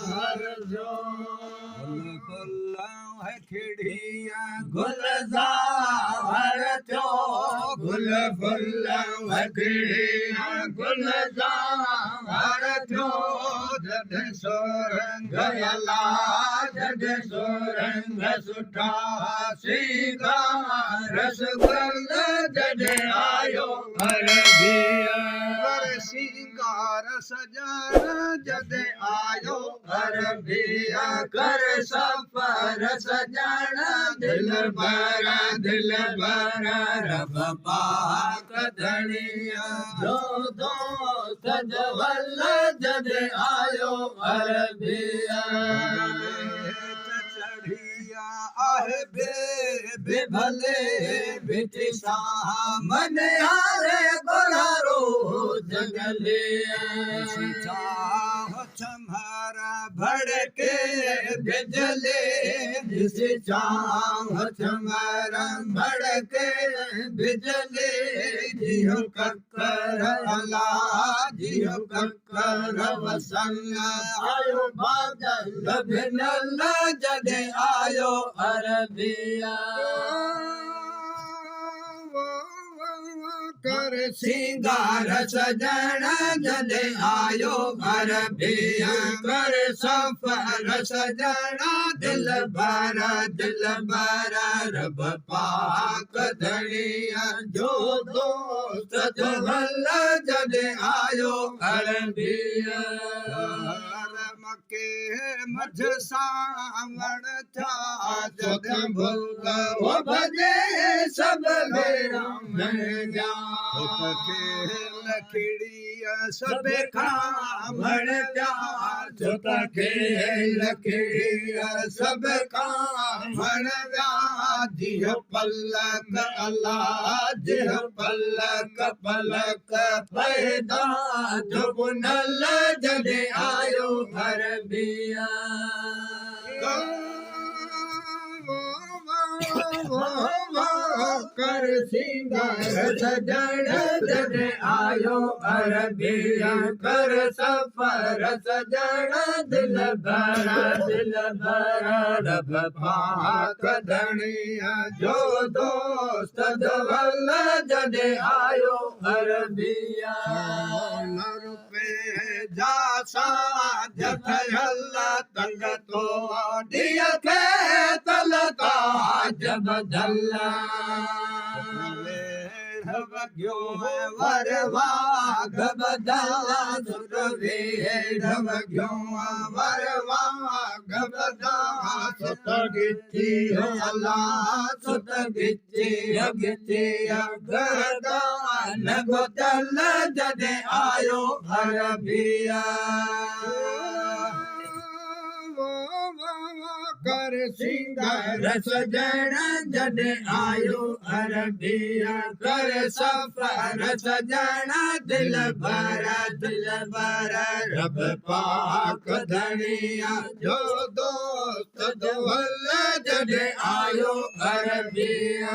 گل ڦل کڙي گلزار ٿيو، گل ڦل کڙي گلزار ٿيو، جڏهن سرنگ الا، جڏهن سرنگ سٺا سينگار گل، جڏهن آيو عربيء. ڪر سينگار سڄڻ جڏهن آيو عربيء، ڪر سفر سڄڻ دل بر دل بر، رب پاڪ ڌڻيء جو دوست جول، جڏهن آيو عربيء. چڙهي آهي بي ڀلي ڀٽي شاهه منياري گلارو جنگلي، چاهه چمهر ڀڙڪي بجلي، ڏسي چاهه چمهر ڀڙڪي بجلي، جيئن ڪڪر الا، جيئن ڪڪر وسن، آيو بادل ڀنل، جڏهن آيو عربيء. ڪر سينگار سڄڻ جڏهن آيو عربيء، ڪر سفر سڄڻ دل بر دل بر، رب پاڪ ڌڻيء جو دوست جول، جڏهن آيو عربيء. مڪي منجهه سانوڻ ٿيا، جڏهن ڀل ڀڄي سڀ ڀيرا ويا، کيل کڙي سڀ کان وڻ پيا، ڇو ته کيل کڙي سڀ کان وڻ ويا، جيء پلڪ الا، جيء پلڪ پلڪ پيدا جو بنل، جڏهن آيو عربيء. ڪر سينگار سڄڻ جڏهن آيو عربيء، ڪر سفر سڄڻ دل بر دل بر، رب پاڪ ڌڻيء جو دوست جول، جڏهن آيو عربيء. روپي جا ساج ٺهيل، تنگ تو ڏينهن کي تل تاج ٻڌل، ويڙهه وڳيو ور واگهه ٻڌل، سٽ ويڙهه وڳيو ور واگهه ٻڌل، سٽ ڳچي الا، سٽ ڳچي ڳچي گردان گتل، جڏهن آيو عربيء. ڪر سينگار سڄڻ جڏهن آيو عربيء، ڪر سفر سڄڻ دل بر دل بر، رب پاڪ ڌڻيء جو دوست دول، جڏهن آيو عربيء.